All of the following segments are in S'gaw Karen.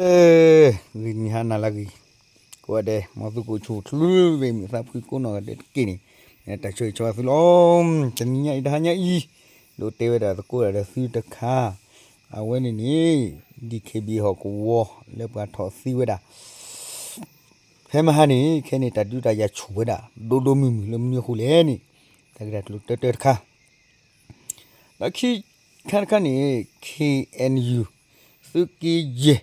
အဲ ဂ့ၤနံၤဟါနၤလၢအဂ့ၤ, ကိးဂၤဒဲး မ်သုကအိၣ်ဆူၣ်အိၣ်ချ့ ဂ့ၤမုာ်သးဖှံကိးနီၢ်ဂၤဒဲးတက့ၢ်န့ၣ်, တၢ်ဆၢဂ့ၤဆၢဝါသုလီၤ. တနံၤညါအံၤ တဟါညါအံၤ ဒိးတဲဝဲဒၣ်သကိးတၢ်ဒီးသုတခါ, အဝဲန့ၣ်န့ၣ် DKBA ဟီၣ်ကဝီၤ လၢပှၤထီၣ်သံဝဲဒၣ် ဖဲမဟါန့ၣ် ခဲန့ၣ် တၢ်ဒုးတၢ်ယၤဆူၣ်ဝဲဒၣ် ဒိၣ်ဒိၣ်မုၢ်မုၢ်လၢမနုၤအဃိလဲၣ်န့ၣ်, တၢ်ဂ့ၢ်တၢ်ကျိၤတၢတၢတခါ ဒီးခံခါတခါန့ၣ် KNU သုးက့ယဲၢ်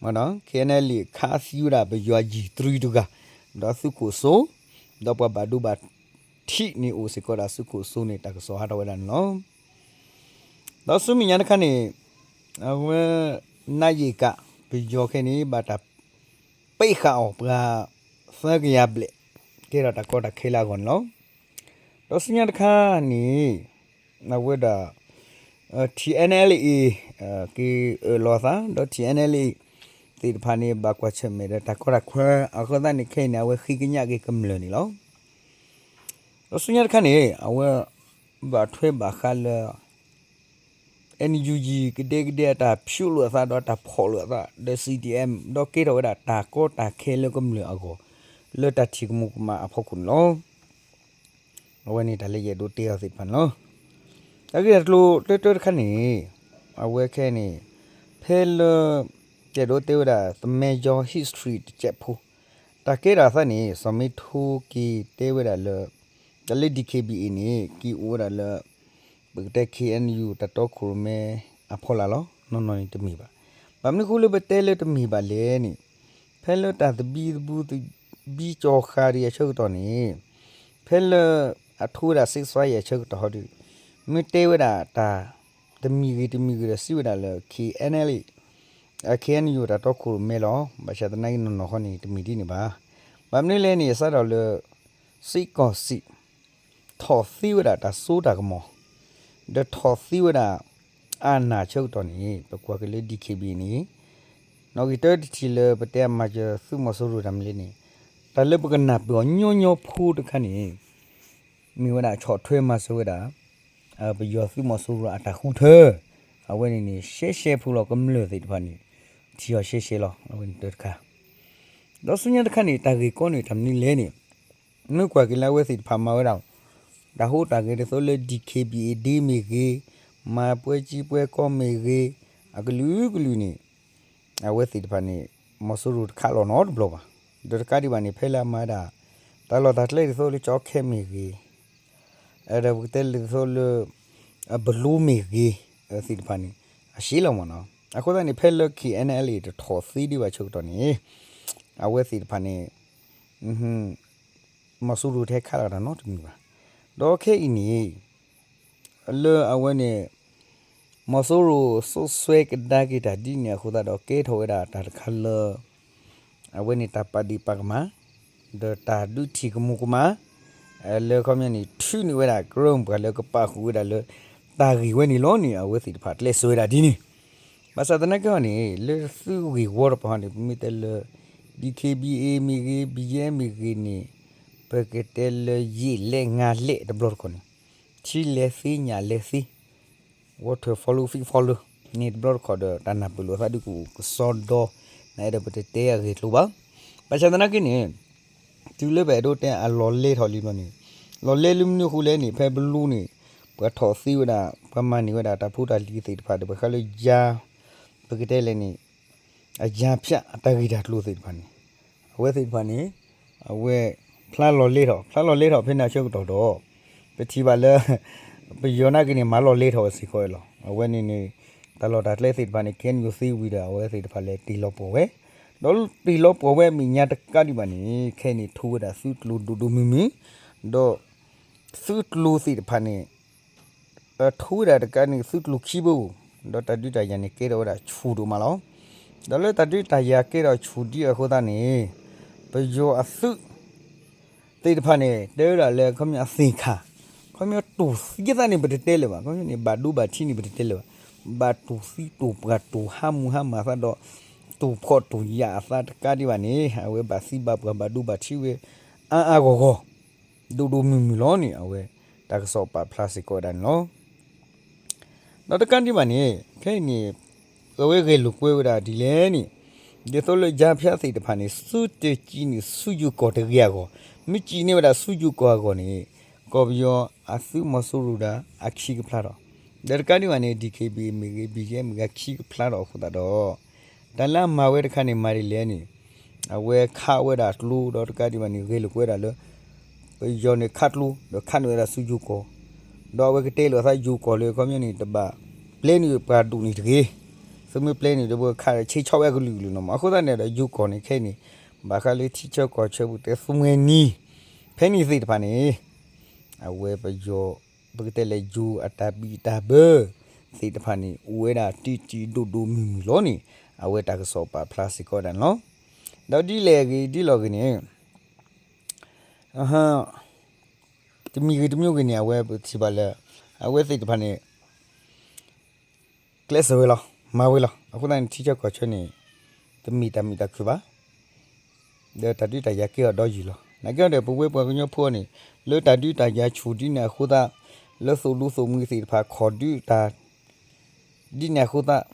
မ့ၢ်ဒီး KNLA ခးသံဝဲဒၣ်ပယီၤယံာ်တြံတဂၤ, ဒီးသုးခိၣ်စိ, ဒီးပှၤဘၣ်ဒိဘၣ်ထံးန့ၣ်အိၣ်စ့ၢ်ကီးဒၣ်သုးခိၣ်စိန့ၣ် တၢ်ကစီၣ်ဟးထီၣ်ဝဲဒၣ်န့ၣ်လီၤ. ဒီးဆူမဲာ်ညါတခါန့ၣ် အဝဲ နးယံာ်ကး ပယီၤခဲန့ၣ် ဘၣ်တၢ် ပ့းဃာ်အီၤပှၤ သၢကယၤဘျဲၣ် ကဲထီၣ်တၢ်ကီတၢ်ခဲလၢအဂီၢ်န့ၣ်လီၤ. ဒီးဆူညါတခါန့ၣ် အဝဲဒၣ် TNLA က့ၤအၢၣ်လီၤအသး ဒီး TNLA သ့ၣ်တဖၣ်န့ၣ် ဘၣ်ကွၢ်ဆၢၣ်မဲာ်ဒီးတၢ်ကီတၢ်ခဲအဃိသတးန့ၣ် ခဲအံၤန့ၣ် အဝဲဃ့ကညးက့ၤကမျၢၢ်န့ၣ်လီၤ. ဒီးဆူညါတခါန့ၣ် အဝဲ ဘၣ်ထွဲဘၣ်ဃးလၢ NUG ကဒဲကဒဲအတၢ်ဖၠိးလိာ်အသးဒီးတၢ်ဖီၣ်လိာ်အသး ဒီး CDM ဒီးကဲထီၣ်ဝဲဒၣ်တၢ်ကီတၢ်ခဲလၢကမျၢၢ်အဂီၢ် လၢတၢ်ထံၣ်ကမူၤကမၣ်အဖီခိၣ်န့ၣ်လီၤ. အဝဲန့ၣ်တၢ်လၢယအဲၣ်ဒိးတဲအီၤသ့ၣ်တဖၣ်န့ၣ်လီၤ. တၢ်ဂ့ၢ်တၢ်ကျိၤတၢတၢတခါန့ၣ် အဝဲခဲန့ၣ် ဖဲလၢ ယအဲၣ်ဒိးတဲဝဲဒၣ် သမၢယီ history တစဲးဖိ တၢ်ကဲထီၣ်အသးန့ၣ် စီၤမ့ထိက့ၤတဲဝဲဒၣ်လၢ တၢ်လၢ DKBA န့ၣ် က့ၤအိၣ်ဝဲဒၣ်လၢ ပကတဲ KNU တၢ်တီခိၣ်ရိၣ်မဲအဖီလာ်လီၤ. နီၢ်နီၢ်န့ၣ်တမ့ၢ်ဘၣ်. ဘၣ်မနုၤအဃိလၢပတဲလၢတမ့ၢ်ဘၣ်လဲၣ်န့ၣ် ဖဲလၢတၢ်သဘံၣ်သဘုၣ် သဘံၣ်ကၠီၤဃာ်ဒံးအဆၢကတီၢ်န့ၣ် ဖဲလၢအထိဝဲဒၣ် ceasefire အဆၢကတီၢ်ဟီဒီး မ့ၢ်တဲဝဲဒၣ်တၢ် တမံၤဂ့ၤတမံၤဂ့ၤဒီးစံးဝဲဒၣ်လၢ KNLA KNU တၢ်တီခိၣ်ရိၣ်မဲလီၤ. ဘၣ်ဆၣ်သနာ်က့နီၢ်နီၢ်ဃီန့ၣ် တမ့ၢ်ဒ်န့ၣ်ဘၣ်. ဘၣ်မနုၤလဲၣ်န့ၣ် စးထီၣ်လၢ စ့ၢ်ကီၢ်စံး ထီၣ်သ့ဝဲဒၣ်တၢ်စိတၢ်ကမီၤ ဒီးထီၣ်သ့ဝဲဒၣ် အနၢ်ဆၢကတီၢ်န့ၣ် ပကွၢ်က့ၤလၢ DKBA န့ၣ် နီၣ်ဂံၢ်တၢတထံၣ်လၢပတဲအမၤစၢၤသုးမီၤစိရိၤတၢ်မနုၤလဲၣ်န့ၣ် တၢ်လၢပကနၢ်ပၢၢ်အီၤညီညီဖိတခါန့ၣ် မ့ၢ်ဝဲဒၣ်ဆီၣ်ထွဲမၤစၢၤဝဲဒၣ် ပယီၤသုးမီၤစိရိၤအတၢ်ဃုထၢ အဝဲန့ၣ်န့ၣ် ရှဲရှဲဖိလီၤ. ကမျၢၢ်သ့ၣ်တဖၣ်န့ၣ် ထံၣ်အီၤရှဲရှဲလီၤ. အဝဲန့ၣ်တၢတခါ ဒီးဆူညါတခါန့ၣ် တၢ်ဂ့ၢ်ကီန့ၣ် တၢ်မနုၤလဲၣ်န့ၣ် မ့ၢ်ကွၢ်က့ၤလၢအဝဲသ့ၣ်တဖၣ်မၤဝဲဒၣ် တၢ်ဟူးတၢ်ဂဲၤဒ်သိးလၢ DKBA ဒ့မ့ၢ်ဂ့ၤ, မၤပွဲကံပွဲကီမ့ၢ်ဂ့ၤ, အကလုာ်ကလုာ်န့ၣ် အဝဲသ့ၣ်တဖၣ်န့ၣ် မီၤစိရိၤတခးလီၤနီတဘျီဘၣ်. ဒီးတကးဒံးဘၣ်န့ၣ် ဖဲလၢအမၤဝဲဒၣ် တၢ်လီၢ်တၢ်ကျဲဒ်သိးလၢကၠီခဲမ့ၢ်ဂ့ၤ ဒီးပကတဲဒ်သိးလၢ ဘလူမ့ၢ်ဂ့ၤ သ့ၣ်တဖၣ်န့ၣ် အရှဲလီၤမ့ၢ်နီၤ. အဃိသတးန့ၣ် ဖဲလၢ KNLA တထီၣ်သ့ဒံးဘၣ်ဆၢကတီၢ်န့ၣ် အဝဲသ့ၣ်တဖၣ်န့ၣ် မီၤစိရိၤတဟဲခးလီၤတၢ်နီတမံၤဘၣ်. ဒီးခဲအံၤန့ၣ် လၢအဝဲန့ၣ် မီၤစိရိၤစိာ်စွဲကဒါက့ၤတၢ်ဒ်န့ၣ်အဃိသတးဒီး ကဲထီၣ်ဝဲဒၣ်တၢ်တခါလၢ အဝဲန့ၣ်တၢ်ပာ်ဒ့ၣ်ပာ်ကမၣ် ဒီးတၢ်ဒုးထံၣ်ကမူၤကမၣ် လၢခီပညီန့ၣ် ထုးန့ၢ်ဝဲဒၣ်ကရၢမိၢ်ပှၢ်လၢကပာ်ဃုာ်ဝဲဒၣ်လၢ တၢ်ဂ့ၢ်ဝဲန့ၣ်လီၤန့ၣ် အဝဲသ့ၣ်တဖၣ်ကျဲးစၢးဝဲဒၣ်ဒ်န့ၣ် ဘၣ်ဆၣ်သနာ်က့ဟီန့ၣ် လၢသုးဂ့ၢ်ဝီတပၤဟီန့ၣ် ပမ့ၢ်တဲလၢ DKBA မ့ၢ်ဂ့ၤ ဘံယဲမ့ၢ်ဂ့ၤန့ၣ် ပကတဲလၢယံာ်လဲၣ်ငါလဲၣ်တဘျီတခီၣ်န့ၣ် ထံလဲၣ်သ့ညၣ်လဲၣ်သ့ water follow feet follow န့ၣ်တဘျီတခီၣ်ဒီး တၢ်နၢ်ပၢၢ်လိာ်သးဒုးကအိၣ်ကစီဒီ နအဲၣ်ဒိးပတတဲအဂ့ၢ်ကျိၤဘၣ်. ဘၣ်ဆၣ်သနာ်က့န့ၣ် တုၤလၢပအဲၣ်ဒိးတဲအလီၢ်လဲထီၣ်လံဘျီန့ၣ် လီၢ်လဲလုၢ်မနုၤအဃိလဲၣ်န့ၣ် ဖဲဘလူန့ၣ် ပှၤထီၣ်သ့ဝဲဒၣ် ပှၤမၤန့ၢ်ဝဲဒၣ်တၢ်ဖိတၢ်လံၤသ့ၣ်တဖၣ်ဒီး ပှၤဃးလၢယၤ ပကတဲလဲၣ်န့ၣ် အယၤဖၠးအတၢ်ဂ့ၢ်တၢ်ကျိၤသ့ၣ်တဖၣ်န့ၣ် အဝဲသ့ၣ်တဖၣ်န့ၣ် အဝဲ ဖျါလီၢ်လဲထီၣ် ဖျါလီၢ်လဲထီၣ်ဖဲန့ၣ်အဆၢကတီၢ်ဒီး ပထံၣ်ဘၣ်လၢ ပယီၤနာ်က့န့ၣ် မၤလီၢ်လဲထီၣ်ဝဲစ့ၢ်ကီးဝဲလီၤ. အဝဲန့ၣ်န့ၣ် တၢ်လီၢ်တၢ်ကျဲသ့ၣ်တဖၣ်န့ၣ် KNU သ့ဝံၤဒီး အဝဲသ့ၣ်တဖၣ်လဲၤတ့ၢ်လီၤပှီၢ်ဝဲ ဒီးတ့ၢ်လီၤပှီၢ်ဝဲအမဲာ်ညါတကးဒံးဘၣ်န့ၣ် ခဲအံၤန့ၣ် ထူဝဲဒၣ်သုးကျိၤဒိၣ်ဒိၣ်မုၢ်မုၢ် ဒီး သုးကျိၤသ့ၣ်တဖၣ်န့ၣ် ထူဝဲဒၣ်တကးန့ၣ် သုးကျိၤခံဘိ ဒီးတၢ်ဒုးတၢ်ယၤန့ၣ် ကဲထီၣ်ဝဲဒၣ်ဆူၣ်ဒိၣ်မးလီၤ. ဒီးလၢတၢ်ဒုးတၢ်ယၤကဲထီၣ်ဆူၣ်ဒံးအဃိသတးန့ၣ် ပယီၤအသုး သ့ၣ်တဖၣ်န့ၣ် တဲဝဲဒၣ်လၢခီပညီအသ့ၣ်ခါ ခီပညီတူၢ်သံသးန့ၣ် ပတတဲလၢၤဘၣ်. ခီပညီန့ၣ် ဘၣ်ဒိဘၣ်ထံးန့ၣ် ပတတဲလၢၤဘၣ်. ဘၣ်တူၢ်သံတူၢ်ပှၢ်တူၢ်ဟါမူဟါမၢ်သးဒီး တူၢ်ဖှီၣ်တူၢ်ယာ်အသးတကးဒံးဘၣ်န့ၣ် အဝဲဘၣ်သံဘၣ်ပှၢ်ဘၣ်ဒိဘၣ်ထံးဝဲ အါအါဂီၢ်ဂီၢ် ဒိၣ်ဒိၣ်မုၢ်မုၢ်လီၤန့ၣ် အဝဲ တၢ်ကစီၣ်ပာ်ဖျါစ့ၢ်ကီးဝဲဒၣ်န့ၣ်လီၤ. ဒီးတကးဒံးဘၣ်န့ၣ် ခဲအံၤန့ၣ် အဝဲဂဲၤလိာ်ကွဲဝဲဒၣ်ဒ်လဲၣ်န့ၣ် ဒ်သိးလၢယါဖၠါသ့ၣ်တဖၣ်န့ၣ် ဆူတစံးန့ၣ်ဆူယိၤကီၢ်တဂ့ၤအဂီၢ်, မ့ၢ်စံးန့ၢ်ဝဲဒၣ်ဆူယိၤကီၢ်အဂီၢ်န့ၣ် ကီၢ်ပယီၤအသုးမီၤစိရိၤဒၣ်အခံကဖျါထီၣ်, ဒီးတကးဒံးဘၣ်န့ၣ် DKBA မ့ၢ်ဂ့ၤ ဘံၣ်ယဲမ့ၢ်ဂ့ၤ ခံကဖျါထီၣ်အဃိသတးဒီး တၢ်လၢအမၤဝဲတခါန့ၣ် မၤဒ်လဲၣ်န့ၣ် အဝဲခးဝဲဒၣ်ကျိ ဒီးတကးဒံးဘၣ်န့ၣ် ဂဲၤလိာ်ကွဲဒၣ်လၢ ပယီၤန့ၣ်ခးကျိ ဒီးခးန့ၢ်ဝဲဒၣ်ဆူယိၤကီၢ်, ဒီးအဝဲကတဲလိာ်အသးယိၤကီၢ်လၢခီပညီန့ၣ် တဘၣ်ပျဲန့ၢ်ပှၤဒိၣ်န့ၣ်တဂ့ၤ, သုမ့ၢ်ပျဲန့ၢ်ဒီးပှၤခးဒီး ဆ့ဆီဝဲအကလုာ်ကလုာ်လီၤမး. အဃိသတးန့ၣ်ဒီး ယိၤကီၢ်န့ၣ်ခဲအံၤန့ၣ် ဘၣ်ဃးလၢထံဆၢကီၢ်ဆၢပူၤတဲသူမှဲနံၤ ဖဲန့ၣ်သ့ၣ်တဖၣ်န့ၣ် အဝဲပယီၤ ပကတဲလဲၤယိၤအတၢ်ဘံၣ်တၢ်ဘၢသ့ၣ်တဖၣ်န့ၣ် အိၣ်ဝဲဒၣ်တံၢ်တံၢ်ဒိၣ်ဒိၣ်မုၢ်မုၢ်လီၤန့ၣ် အဝဲတၢ်ကစီၣ်ပာ်ဖျါစ့ၢ်ကီးဝဲဒၣ်န့ၣ်လီၤ. ဒီးဒ်လဲၣ်ဂ့ၤဒ်လဲၣ်ဂ့ၤန့ၣ် တမံၤဂ့ၤတမံၤဂ့ၤန့ၣ် အဝဲပထံၣ်ဘၣ်လၢ အဝဲသ့ၣ်တဖၣ်န့ၣ် ကျဲးစၢးဝဲလီၤ မၤဝဲလီၤ. အဃိသတးန့ၣ် ထံဆၢကီၢ်ဆၢန့ၣ် တမ့ၢ်တၢ်မုာ်တၢ်ခုၣ်ဘၣ် ဒီးတၢ်ဒုးတၢ်ယၤကဲထီၣ်ဒီးယံာ်လီၤ. နာ်က့ဒီး ပဝဲပှၤကညီဖိန့ၣ် လၢတၢ်ဒုးတၢ်ယၤဆူၣ်ဒ်န့ၣ်အဃိသတး လၢသိၣ်လိသးမုာ်သ့ၣ်တဖၣ် ခီၣ်ဒုးတၢ် ဒ်န့ၣ်အဃိသတး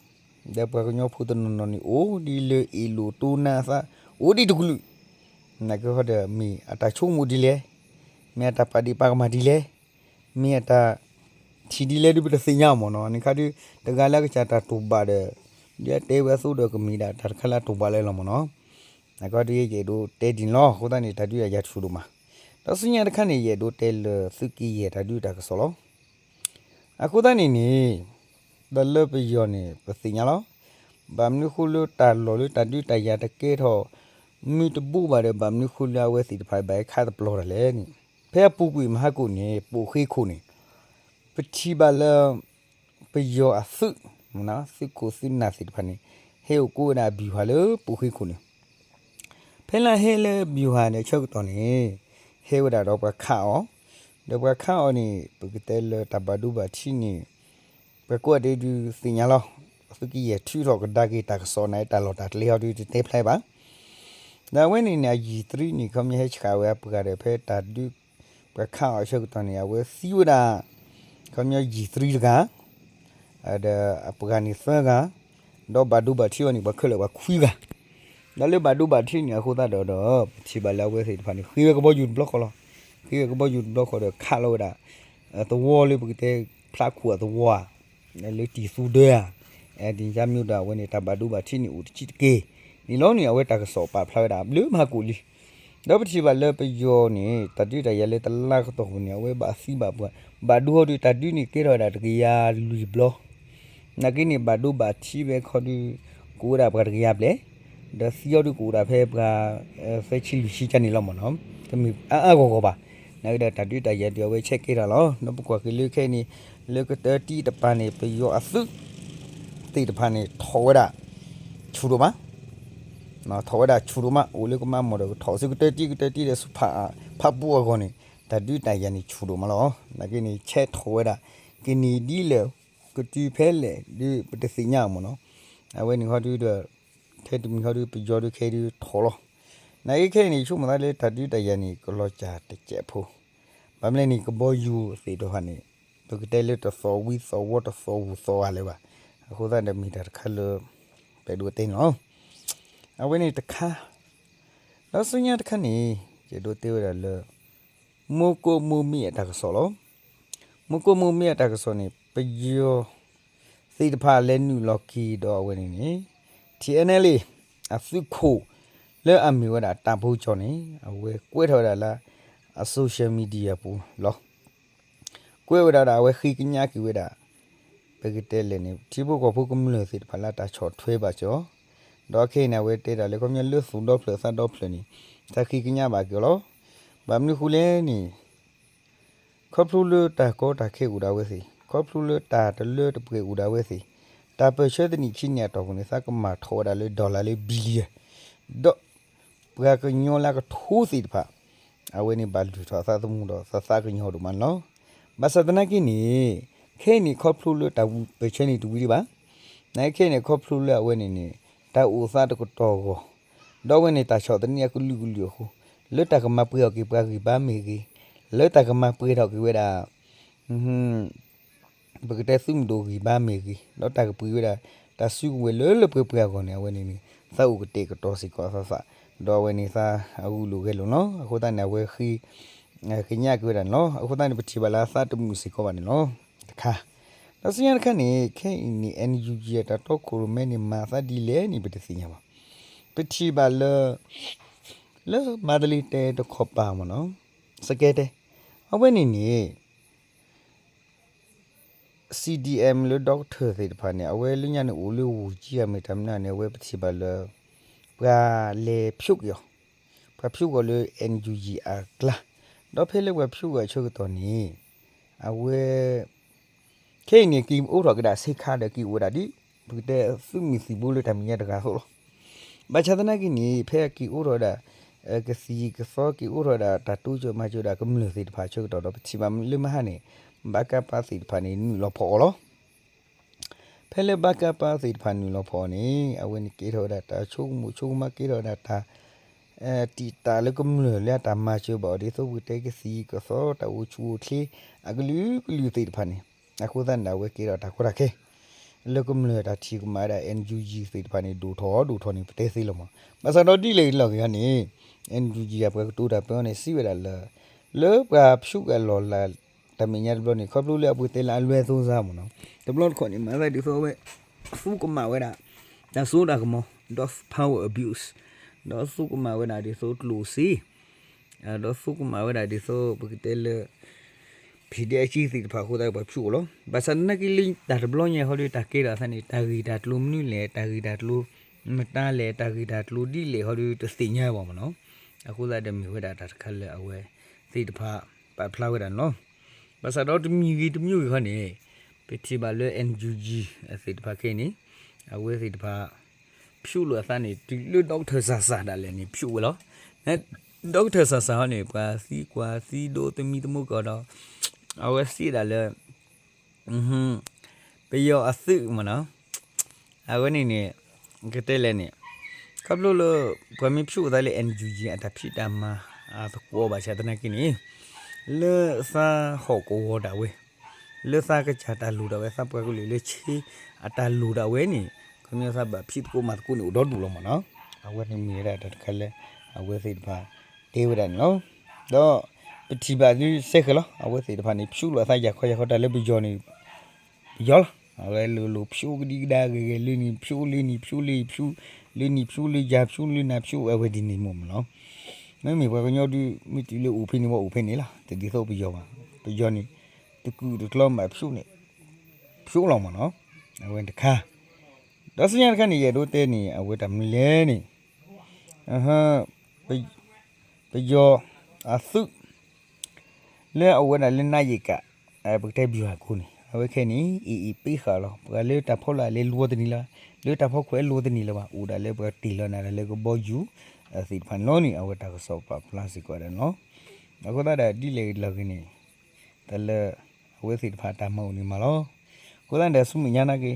ဒီးပှၤကညီဖိတနီၤနီၤန့ၣ် အိၣ်ဒ်လၢအ့ၣ်လိာ်တိနါအသး အိၣ်ဒ်တကလုာ်, နာ်က့ဟီဒီး မ့ၢ်အတၢ်ဆိကမိၣ်ဒ်လဲၣ်, မ့ၢ်အတၢ်ပာ်ဒ့ၣ်ပာ်ကမၣ်ဒ်လဲၣ်, မ့ၢ်အတၢ်ထံၣ်ဒ်လဲၣ်ဒုး ပတသ့ၣ်ညါအီၤမ့ၢ်နီၤ. န့ၣ်ခါဒုး တဂၤလၢကစၢ်တၢ်တိာ်ဘၣ်ဒီး ဒ်အတဲဝဲအသိးဒီး ကမ့ၢ်ဒၣ်တၢ်တခါလၢအတိာ်ဘၣ်လၢလီၤမ့ၢ်နီၤ. နာ်က့ဒီး ယအဲၣ်ဒိးတဲဒ်န့ၣ်လီၤ. အဃိသတးန့ၣ် တၢ်ဒုးတၢ်ယၤဆူၣ်ဒိၣ်မး, ဒီးဆူညါတခါန့ၣ် ယအဲၣ်ဒိးတဲလၢသုးက့ယဲၢ်တၢ်ဒုးတၢ်ကစီၣ်လီၤ. အဃိသတးန့ၣ်န့ၣ် တၢ်လၢပယီၤန့ၣ် ပသ့ၣ်ညါလီၤ. ဘၣ်မနုၤဃိလၢတၢ်လီၢ်လၢတၢ်ဒုးတၢ်ယၤတကဲထီၣ် မုၢ်တဘိဘၣ်ဒီး ဘၣ်မနုၤဃိလၢအဝဲသ့ၣ်တဖၣ်ဘၣ်ဟဲခးတပျီၤတၢ်လဲၣ်န့ၣ် ဖဲအပူၤကွံာ်မဟါကိၣ်န့ၣ် ပိာ်ဃ့ခိၣ်န့ၣ် ပထံၣ်ဘၣ်လၢ ပယီၤအသုး သုးခိၣ်သုးနၢ်သ့ၣ်တဖၣ်န့ၣ် ဟဲအိၣ်ကိးဝဲဒၣ်ဘံၣ်ဟးလၢပိာ်ဃ့ခိၣ်န့ၣ် ဖဲလၢဟဲလၢဘံၣ်ဟးဒီးဆၢကတီၢ်န့ၣ် ဟဲဝဲဒၣ်ဒီးပှၤခးအီၤ, ဒီးပှၤခးအီၤန့ၣ် ပကတဲလၢတၢ်ဘၣ်ဒိဘၣ်ထံးန့ၣ် ပှၤကိးဂၤဒဲးဒုးသ့ၣ်ညါလီၤ. သုးက့ယဲၢ်ထုးထီၣ်ကဒါက့ၤတၢ်ကစီၣ်န့ၣ် တၢ်လီၢ်တၢ်ကျဲဟီဒုးတတဲဖျါဘၣ်. ဒီးအဝဲန့ၣ်န့ၣ် အယံၤသရံန့ၣ် ခီပညီဟဲဆှးဝဲအပှၤဒီးဖဲတၢ်ဒုး ပှၤခးအီၤအဆၢကတီၢ်န့ၣ် အဝဲသံဝဲဒၣ် ခီပညီယံၤသရံတဂၤ ဒီးအပှၤန့ၣ်သၢဂၤ, ဒီးဘၣ်ဒိဘၣ်ထံးအီၤန့ၣ် ပှၤခဲလၢာ်ပှၤခွံဂၤ, ဒီးလၢဘၣ်ဒိဘၣ်ထံးန့ၣ်အဃိသတးဒီး ဒီးပထံၣ်ဘၣ်လၢအဝဲသ့ၣ်တဖၣ်န့ၣ် ဃ့ဝဲကဘီယူၤတဘျီဃီလီၤ. ဃ့ဝဲကဘီယူၤတဘျီဃီဒီးခးလီၤဝဲဒၣ် သဝီလၢပကတဲ ဖျးခိၣ်အသဝီဧါ, လၢတံၢ်သူဒၢဧါ, ဒ်န့ၣ်မ့ၢ်ဒီးအဝဲန့ၣ် တၢ်ဘၣ်ဒိဘၣ်ထံးန့ၣ်အိၣ်တဆံးတက့ၢ်န့ၣ်လီၤန့ၣ် အဝဲတၢ်ကစီၣ်ပာ်ဖျါဝဲဒၣ်လၢမဟါကိၣ်လံ. ဒီးပထံၣ်ဘၣ်လၢပယီၤန့ၣ် တၢ်ဒုးတၢ်ယၤလၢတလါကတီၢ်ပူၤန့ၣ် အဝဲဘၣ်သံဘၣ်ပှၤ ဘၣ်ဒိဟီဒုး တၢ်ဒုးန့ၣ်ကဲထီၣ်ဝဲဒၣ်တကယၤလွံၢ်ဘျီ, နာ်က့န့ၣ် ဘၣ်ဒိဘၣ်ထံးဝဲခီဒုး ကိးဝဲဒၣ်ပှၤတကယၤဘျဲၣ်, ဒီးသံအီၤဒုးကအိၣ်ဒၣ်ဖဲပှၤ သၢဆံလွံၢ်ဆံကန့ၣ်လီၤမ့ၢ်နီၤ, တမ့ၢ်အါအါဂီၢ်ဂီၢ်ဘၣ်. နာ်က့ဒီးတၢ်ဒုးတၢ်ယၤဒုးအဝဲဆဲးကဲထီၣ်လီၤ. ဒီးပကွၢ်က့ၤလၢခဲအံၤန့ၣ် လၢကတၢၢ်တံၢ်တပၤန့ၣ် ပယီၤအသုးသ့ၣ်တဖၣ်န့ၣ် ထီၣ်ဝဲဒၣ် ဆူၣ်ဒိၣ်မး ထီၣ်ဝဲဒၣ်ဆူၣ်ဒိၣ်မး အိၣ်လၢကမၤမီၢ်ဒီးကထီၣ်ဆူကတၢၢ်တံၢ် ကတၢၢ်တံၢ်ဒီးဆူဖး ဖးပူၤအဂီၢ်န့ၣ် တၢ်ဒုးတၢ်ယၤန့ၣ်ဆူၣ်ဒိၣ်မးလီၤ. နာ်က့န့ၣ် ဆဲးထီၣ်ဝဲဒၣ် ကန့ၢ်ဒ်လဲၣ် ကတုၤဖဲလဲၣ်ဒုး ပတသ့ၣ်ညါအီၤမ့ၢ်နီၤ. အဝဲန့ၣ်ဟီဒုးဒီး ထဲတမံၤဟီဒုး ပယီၤဒုးခဲအံၤဒုးထီၣ်လီၤ. နာ်က့ခဲအံၤန့ၣ် ဆိကမိၣ်သးလၢတၢ်ဒုးတၢ်ယၤန့ၣ် ကလီၤစၢ်တစဲးဖိ ဘၣ်မနုၤလဲၣ်န့ၣ် ကဘီယူၤသ့ၣ်တဖၣ်န့ၣ် ပကတဲလၢတသီၣ်ဝံသီၣ်ဝီတသီၣ်ဝူၤသီၣ်ဝါလၢၤဘၣ်. အဃိသတးဒီးမ့ၢ်တၢ်တခါလၢ ပအဲၣ်ဒိးတဲန့ၣ်လီၤ. အဝဲန့ၣ်တခါ ဒီးဆူညါတခါန့ၣ် ယအဲၣ်ဒိးတဲဝဲဒၣ်လၢ မူကိၣ်မူမ့ၣ်အတၢ်ကစီၣ်လီၤ. မူကိၣ်မူမ့ၣ်အတၢ်ကစီၣ်န့ၣ် ပယီၤသ့ၣ်တဖၣ်လဲၤနုာ်လီၤက့ၤဒီးအဝဲန့ၣ်န့ၣ် ထံၣ်အဲနဲလ့ၣ် အသုးခိၣ်လၢအမ့ၢ်ဝဲဒၣ်တၢ်ဖိကၠီန့ၣ် အဝဲကွဲးထီၣ်ဝဲဒၣ်လၢ အ social media ပူၤလီၤ. ကွဲးဝဲဒၣ်ဒီးအဝဲဃ့ကညးက့ၤဝဲဒၣ် ပကတဲလဲၣ်န့ၣ် ထံဖိကီၢ်ဖိကမျၢၢ်သ့ၣ်တဖၣ်လၢတၢ်ဆီၣ်ထွဲဘၣ်စၢၤအီၤ, ဒီးခဲအံၤန့ၣ် အဝဲတဲဒၣ်လၢခီပညီလၢသူၣ်ဒီဖျၢၣ်သးဒီဖျၢၣ်န့ၣ် တၢ်ဃ့ကညးဘၣ်က့ၤအီၤလီၤ. ဘၣ်မနုၤဃိလဲၣ်န့ၣ် ခီဖျိလၢတၢ်ကီတၢ်ခဲအိၣ်ဒၣ်ဝဲသ့ၣ်, ခီဖျိလၢတၢ်တလၢတပှဲၤအိၣ်ဒၣ်ဝဲသ့ၣ်, တၢ်ပၢၢ်ဆၢတနံၣ်ခံနံၣ်အတီၢ်ပူၤန့ၣ် သးကမၤထီၣ်ဝဲဒၣ်လၢ dollar လၢ billion, ဒီးပှၤကညီလၢကထိသ့ၣ်တဖၣ် အဝဲန့ၣ်ဘၣ်လုၢ်ထီၣ်အသးသမူဒီးသးသးကညီၤဒိၣ်မးန့ၣ်လီၤ. ဘၣ်ဆၣ်သနာ်က့န့ၣ် ခဲအံၤန့ၣ်ခီဖျိလၢတၢ်ပၢၢ်ဆၢန့ၣ်တဝံၤဒံးဘၣ်, နာ်က့ခဲအံၤန့ၣ် ခီဖျိလၢအဝဲန့ၣ်န့ၣ် တၢ်အိၣ်သးတကတီၢ်အဂီၢ် ဒီးအဝဲန့ၣ်တၢ်ဆီၣ်သနံးအကလုာ်ကလုာ်အဃိ လၢတၢ်ကမၤပှဲၤထီၣ်က့ၤပှၤဂံၢ်ဘါမ့ၢ်ဂ့ၤ, လၢတၢ်ကမၤပှဲၤထီၣ်က့ၤဝဲဒၣ် ပကတဲသုးမုၢ်ဒိၣ်ဂံၢ်ဘါမ့ၢ်ဂ့ၤ, ဒီးတၢ်ကပှ့ၤဝဲဒၣ် တၢ်စုကဝဲၤလၢလၢပှဲၤပှဲၤအဂီၢ်န့ၣ် အဝဲန့ၣ်န့ၣ် သးအိၣ်ကတဲာ်ကတီၤစ့ၢ်ကီးအသးသး, ဒီးအဝဲန့ၣ်သးအဂုာ်လိာ်ဂဲၤလိာ်လီၤ. အဃိသတးန့ၣ် အဝဲဃ့ ကညးက့ၤဝဲဒၣ်န့ၣ်လီၤ. အဃိသတးန့ၣ် ပထံၣ်ဘၣ်လၢအသးတမုာ်စ့ၢ်ကီးဘၣ်န့ၣ်လီၤ. တခါ, ဒီးဆူညါတခါန့ၣ် ခဲအံၤန့ၣ် NUG အတၢ်တီခိၣ်ရိၣ်မဲန့ၣ် မၤအသးဒ်လဲၣ်န့ၣ် ပတသ့ၣ်ညါဘၣ်. ပထံၣ်ဘၣ်လၢ လၢမၤတလ့ၤတဲာ်တခီၣ်ပၤမ့ၢ်နီၤ, စကဲတဲ, အဝဲန့ၣ်န့ၣ် CDM လၢ doctor သ့ၣ်တဖၣ်န့ၣ် အဝဲလၢညါန့ၣ်အိၣ်လၢ ဝူၤကံ အမ့ၢ်တၢ်မနုၤန့ၣ် အဝဲပထံၣ်ဘၣ်လၢ ပှၤလဲၤဖျိက့ၤအီၤ, ပှၤဖျိက့ၤအီၤလၢ NUG အကျါ, ဒီးဖဲလၢပှၤဖျိက့ၤအဆၢကတီၢ်န့ၣ် အဝဲ ခဲအံၤန့ၣ် က့ၤအိးထီၣ်က့ၤဒၣ်ဆ့ခါဒီးက့ၤအိၣ်ဝဲဒၣ်ဒ် ပကတဲသုးမုၢ်သံၣ်ဘိလၢတၢ်မဲာ်ညါတဂၤအသိးလီၤ. ဘၣ်ဆၣ်သနာ်က့န့ၣ် ဖဲအက့ၤအိးထီၣ်ဝဲဒၣ် ကသံၣ်ကသီ က့ၤအိးထီၣ်ဝဲဒၣ်တၢ်တိစၢၤမၤစၢၤဝဲဒၣ်ကမျၢၢ်သ့ၣ်တဖၣ်အဆၢကတီၢ်ဒီး ပထံၣ်ဘၣ်လၢမဟါန့ၣ် ဘၣ်ကးပၢ်သ့ၣ်တဖၣ်န့ၣ် နုာ်လီၤဖီၣ်အီၤလီၤ. ဖဲလၢဘၣ်ကးပၢ်သ့ၣ်တဖၣ်နုာ်လီၤဖီၣ်အီၤန့ၣ် အဝဲန့ၣ်ကဲထီၣ်ဝဲဒၣ်တၢ်ဆိကမိၣ်ဆိကမး ကဲထီၣ်ဝဲဒၣ်တၢ် တံာ်တာ်လၢကမျၢၢ်လၢအတၢ်မၤစၢၤဘၣ်အီၤဒ်သိး ပကတဲကသံၣ်ကသီ တၢ်အိၣ်ဆူၣ်အိၣ်ချ့ အကလုာ်ကလုာ်သ့ၣ်တဖၣ်န့ၣ် အဃိသတးန့ၣ် အဝဲကဲထီၣ်တၢ်ကီတၢ်ခဲ လၢကမျၢၢ်တၢ်ထံၣ်ကမၣ်ဝဲဒၣ် NUG သ့ၣ်တဖၣ်န့ၣ် ဒိၣ်ထီၣ်ဒိၣ်ထီၣ်န့ၣ် ပတဲသ့လီၤမး. ဘၣ်ဆၣ်ဒီးဒ်လဲၣ်ဂ့ၤလီၤဂ့ၤန့ၣ် NUG အပှၤကတိၤတၢ်ပၢအီၤန့ၣ် စံးဝဲဒၣ်လၢ လၢပှၤဖျိက့ၤအလီၢ်လၢ် တၢ်မဲာ်ညါတဘျီန့ၣ် ခီဖျိလၢအပူၤတဲလၢအလွဲၢ်သိစါမ့ၢ်နီၤ, တဘျီတခီၣ်န့ၣ် မၤသးဒ်သိးအဝဲ သူကမၣ်ဝဲဒၣ် တၢ်စိတၢ်ကမီၤ ဒီး power abuse ဒီးသူကမၣ်ဝဲဒၣ်ဒ်သိးကျိၣ်စ့ ဒီးသူကမၣ်ဝဲဒၣ်ဒ်သိး ပကတဲလၢ ဖံးဒဲအကံသ့ၣ်တဖၣ်အဃိသတး ပှၤဖျိအီၤလီၤ. ဘၣ်ဆၣ်သနာ်က့လၢတၢ်တဘျီညါဟီဒီး တၢ်ကဲထီၣ်အသးန့ၣ် တၢ်ဂ့ၢ်တၢ်ကျိၤမနုၤလဲၣ်, တၢ်ဂ့ၢ်တၢ်ကျိၤမတၤလဲၣ်, တၢ်ဂ့ၢ်တၢ်ကျိၤဒ်လဲၣ်ဟီဒီး တသ့ၣ်ညါဘၣ်မ့ၢ်နီၤ. အဃိသတးဒီးမ့ၢ်ဝဲဒၣ်တၢ်တခါလၢအဝဲသ့ၣ်တဖၣ် ပာ်ဖျါဝဲဒၣ်န့ၣ်လီၤ. ဘၣ်ဆၣ်ဒီးတမံၤဂ့ၤတမံၤဂ့ၤခီန့ၣ် ပထံၣ်ဘၣ်လၢ NUG သ့ၣ်တဖၣ်ခဲအံၤန့ၣ် အဝဲသ့ၣ်တဖၣ် ဖျိလိာ်အသးန့ၣ် တုၤလၢ doctor စၢ်စၢ်ဒၣ်လဲာ်န့ၣ် ဖျိဝဲလီၤ. န doctor စၢ်စၢ်ဟီန့ၣ် ပှၤသံကွၢ်သံဒိးသမံသမိးကီးဒီး အဝဲသံဒၣ်လၢ ပယီၤအသုးမ့ၢ်နီၤ, အဝဲန့ၣ်န့ၣ် ကတဲလဲၣ်န့ၣ် ခီဖျိလၢ ပှၤမ့ၢ်ဖျိအသးလၢ NUG အတၢ်ဖံးတၢ်မၤ အသကိးဘၣ်ဆၣ်သနာ်က့န့ၣ် လၢသးဟီၣ်ကဝီၤဒၣ်ဝဲ လၢသးကစၢ်တၢ်လိၣ်ဒၣ်ဝဲ သးပှၤကလုာ်လၢဆ့အတၢ်လိၣ်ဒၣ်ဝဲန့ၣ် ခီဖျိသးဘၣ်ဖံးသကိးမၤသကိးန့ၣ်အိၣ်ဒီဒူၣ်လီၤမ့ၢ်နီၤ. အဝဲန့ၣ်မ့ၢ်ဝဲဒၣ်တၢ်တခါလၢ အဝဲသ့ၣ်တဖၣ်တဲဝဲဒၣ်န့ၣ်လီၤ. ဒီးပထံၣ်ဘၣ်ဒုးစဲဃဲၤလီၤ အဝဲသ့ၣ်တဖၣ်န့ၣ် ဖျိလိာ်အသးယၤခီယၤခီတၢ်လၢပယီၤန့ၣ် ပယီၤလီၤ. အဝဲလိၤလိၤဖျိကဒံကဒါဂ့ၤဂ့ၤ လၢနံၤဖျိလၢနံၤဖျိလၢဖျိ လၢနံၤဖျိလၢယၤဖျိလၢနၤဖျိ အဝဲဒ်န့ၣ်မ့ၢ်မ့ၢ်နီၤ. မ့မ့ၢ်ပှၤကညီဒုး မ့ၢ်တုၤလၢအိၣ်ဖဲန့ၣ်ဝဲအိၣ်ဖဲန့ၣ်လီၤ. တဒ်သိးပယီၤဘၣ်. ပယီၤန့ၣ် တကုာ်တကျီမးဖျိန့ၣ် ဖျိလီၤမ့ၢ်နီၤ. အဝဲတခါ ဒီးဆူညါတခါန့ၣ် ယအဲၣ်ဒိးတဲန့ၣ် အဝဲတၢ်မနုၤလဲၣ်န့ၣ် ပယီၤအသုး လၢအအိၣ်ဝဲဒၣ်လၢနါယံာ်ကး ပကတဲဘျီၣ်အကိန့ၣ် အဝဲခဲအံၤန့ၣ် အ့ၣ်အ့ၣ်ပ့ဃာ်လီၤ. ပှၤလၢတၢ်ဖီလာ်လဲၤလိာ်တန့ၢ်လၢၤဘၣ်, လၢတၢ်ဖီခိၣ်အဲၣ်လိာ်တန့ၢ်လၢၤဘၣ်, အိၣ်ဒၣ်လၢပှၤတ့ၢ်လီၤနၤဒၣ်လၢကဘီယူၤ သ့ၣ်တဖၣ်န့ၣ်လီၤန့ၣ် အဝဲတၢ်ကစီၣ်ပာ်ဖျါစ့ၢ်ကီးဒၣ်န့ၣ်လီၤ. အဃိသတးဒီးဒ်လဲၣ်ဂ့ၤလီၤဂ့ၤန့ၣ် တၢ်လၢ အဝဲသ့ၣ်တဖၣ်တၢ်မၤအိၣ်န့ၣ်မးလီၤ. အဃိသတးဒီးဆူမဲာ်ညါနာ်က့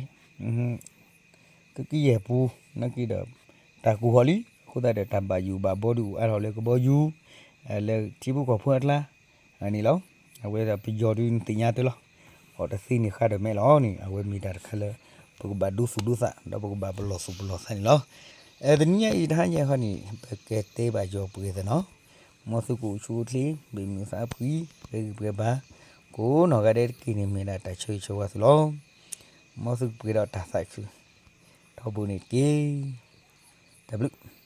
ကကယဲၢ်ပူၤ နာ်က့ဒီး တၢ်ကူၣ်ဟီၣ်လံ. အဃိသတးဒီးတၢ်ဘၣ်ယိၣ်ဘၣ်ဘီဒုးအိၣ်အါထီၣ်လၢကဘီယူၤ လၢထံဖိကီၢ်ဖိအကျါ န့ၣ်လီၤ. အဝဲဒၣ်ပယီၤဒုးနသ့ၣ်ညါတၢ်လီၤ. အီၣ်တသ့န့ၣ်ဃါဒီးမဲာ်လီၤန့ၣ် အဝဲမ့ၢ်တၢ်တခါလၢ ပကဘၣ်ဒိသူၣ်ဒိသး ဒီးပကဘၣ်ပလီၢ်သူၣ်ပလီၢ်သးန့ၣ်လီၤ. တနံၤညါအံၤတဟါညါခီန့ၣ် ပကတဲဘၣ်ယီၤပှဲၤသးနီၤ. မ်သုကအိၣ်ဆူၣ်အိၣ်ချ့ ဘၣ်မုာ်သးဖှံ ပှဲၤဂံၢ်ပှဲၤဘါ ကိးနီၢ်ဂၤဒဲးတက့ၢ်န့ၣ် မ့ၢ်ဒၣ်တၢ်ဆၢဂ့ၤဆၢဝါသုလီၤ. မ်သုကပှဲၤဒီးတၢ်သးခု ထီဘိန့ၣ်တက့ၢ်. တၢ်ဘျုး